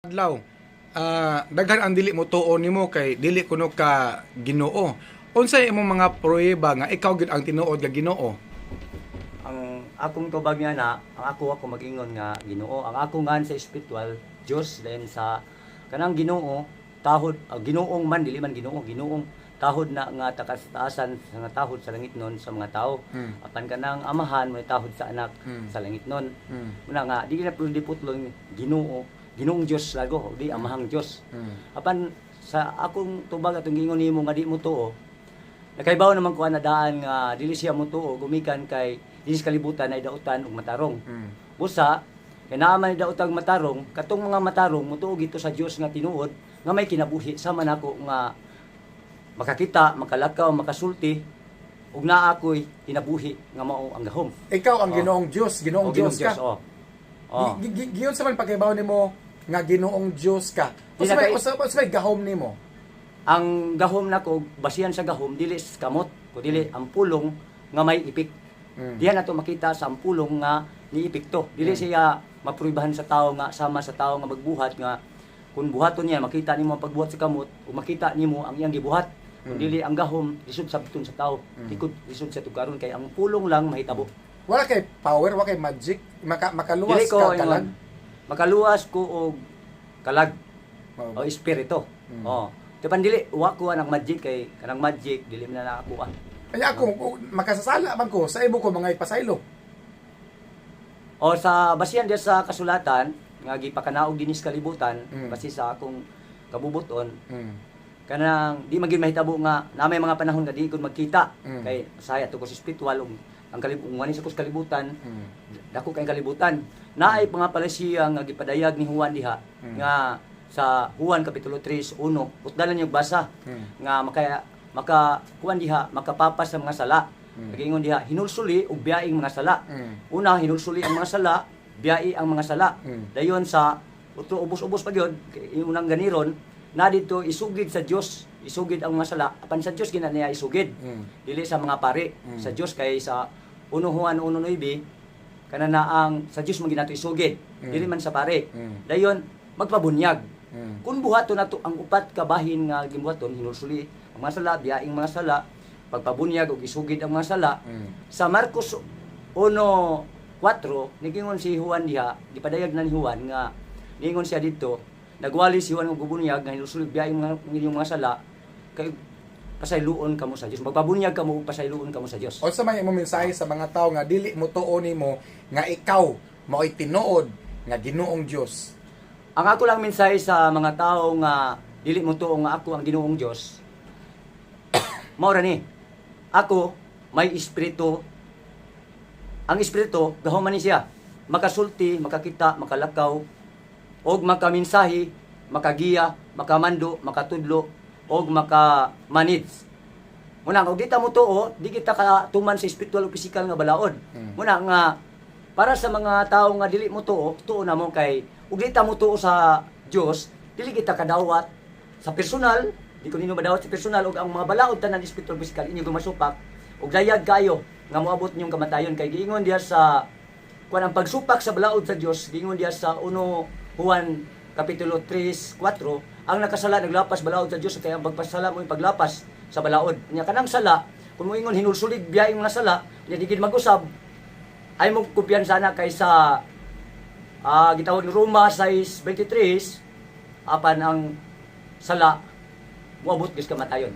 Adlaw. Daghan ang dili mo tuo nimo kay dili kuno ka Ginoo. Unsay imong mga pruweba nga ikaw gyud ang tinuod nga Ginoo? Ang akong tubag niya na, ang ako mag-ingon nga Ginoo. Ang ako ngan sa espiritual Dios, then sa kanang Ginoo tahod, Ginoong man, dili man Ginoo, Ginoong tahod na nga takastaasan sa nga tahod sa langit nun sa mga tao. Apan kanang Amahan may tahod sa anak sa langit nun. Muna nga di na pwede putlon Ginoo, Ginoong Dios lago, di Amahang Dios. Apan sa akong tubag atong giingon nimo nga di mo tuo, nakaibaw naman ko na daan nga dili siya mo tuo gumikan kay dili sa kalibutan ay dautan og matarong. Busa kay naa man daotang matarong, katong mga matarong motuo gito sa Dios nga tinuod nga may kinabuhi sama nako nga makakita, makalakaw, makasulti ug naa ako'y kinabuhi nga mao ang gahom. Ikaw ang Oh. Ginoong Dios, Ginoong O, Ginoong Dios ka. Dios, oh. Oh. Giyon sa man pagkibaw nimo nga Ginoong Dios ka. Di Unsa na may unsa may gahom nimo? Ang gahom nako, basihan sa gahom, dili sa kamot, kundi ang pulong nga may ipik. Diyan nato makita sa ang pulong nga niipikto. Dili siya mapruibahan sa tao nga sama sa tao nga magbuhat nga kung buhaton niya makita nimo ang pagbuhat sa kamot o makita nimo ang iyang gibuhat. Kung dili ang gahom lisod sabton sa tao. Likod lisod sa tugaron kay ang pulong lang mahitabo. Wala kay power, wala kay magic, makaluwas Dili ko ka kalag. ingon, makaluwas ko og kalag Oh. o espiritu. Oh. Tipan dili wa ko anang magic kay kanang magic dili man na ako ah. Kaya ako, kung makasasala man ko, sa ibo ko mga ipasaylo. O sa basihan diya sa kasulatan nga gipakanaog dinis kalibutan basi sa akong kabubuton kanang di magin mahitabo nga na may mga panahon nga di ko magkita kay saya to ko sa spiritual ug ang kalibutan sa kos kalibutan dako kay kalibutan naay mga palisiya nga gipadayag ni Juan diha nga sa Juan kapitulo 3:1 utdalan niyo basa nga maka maka kuan diha makapapas sa mga sala. Nagingon diha hinulsuli ug biyaing mga sala. Una, hinulsuli ang mga sala, biyai ang mga sala. Dayon sa utro ubos-ubos pa gyud, kay unang ganiron na dito isugid sa Dios, isugid ang mga sala, apan sa Dios gina niya isugid. Dili sa mga pari, sa Dios kay sa 1 Juan 1:9 kana na ang sa Dios man ginato isugid, dili man sa pari. Dayon magpabunyag. Kung buhaton nato ang upat ka bahin nga gibuhaton, hinulsuli ang mga sala, biyaing mga sala, pagpabunyag ug isugid ang mga sala, sa Marcos 1:4, nigingon si Juan diha, gipadayag na ni Juan nga niingon siya dito, nagwali si Juan og gubunyag nga hinulsuli biyaing mga inyong mga sala kay pasayloon kamo sa Dios. Magpabunyag kamo ug pasayloon kamo sa Dios. Unsa may imong mensahe sa mga tao nga dili mo tuo nimo nga ikaw mao'y tinuod nga Ginoong Dios? Ang ako lang mensahe sa mga tao nga dili mo tuo nga ako ang Ginoong Dios. Mao ra ni. Ako may espiritu. Ang espiritu gahom man ni siya. Makasulti, makakita, makalakaw, og makaminsahi, makagiya, makamando, makatudlo, og maka-manage. Muna, kung di ta mo tuo, di kita katuman sa spiritual o physical nga balaod. Muna nga, para sa mga tao nga dili mo tuo, tuo na mo kay, ug di ta mo tuo sa Dios, dili kita kadawat sa personal, di ko ninyo madawat sa personal, ug ang mga balaod tanan spiritual physical inyo gumasupak, ug dayag kayo nga moabot ninyong kamatayon kay giingon diha sa kuan ang pagsupak sa balaod sa Dios, giingon diha sa 1 Juan kapitulo 3:4, ang nakasala naglapas balaod sa Dios kaya ang pagpasala mo yung paglapas sa balaod nya. Kanang sala kung moingon hinulsulig biyaing mga sala nya di gid mag-usab ay mo kumpiyansa na kay sa gitawag ni Roma 6:23, apan ang sala moabot gyud kamatayon.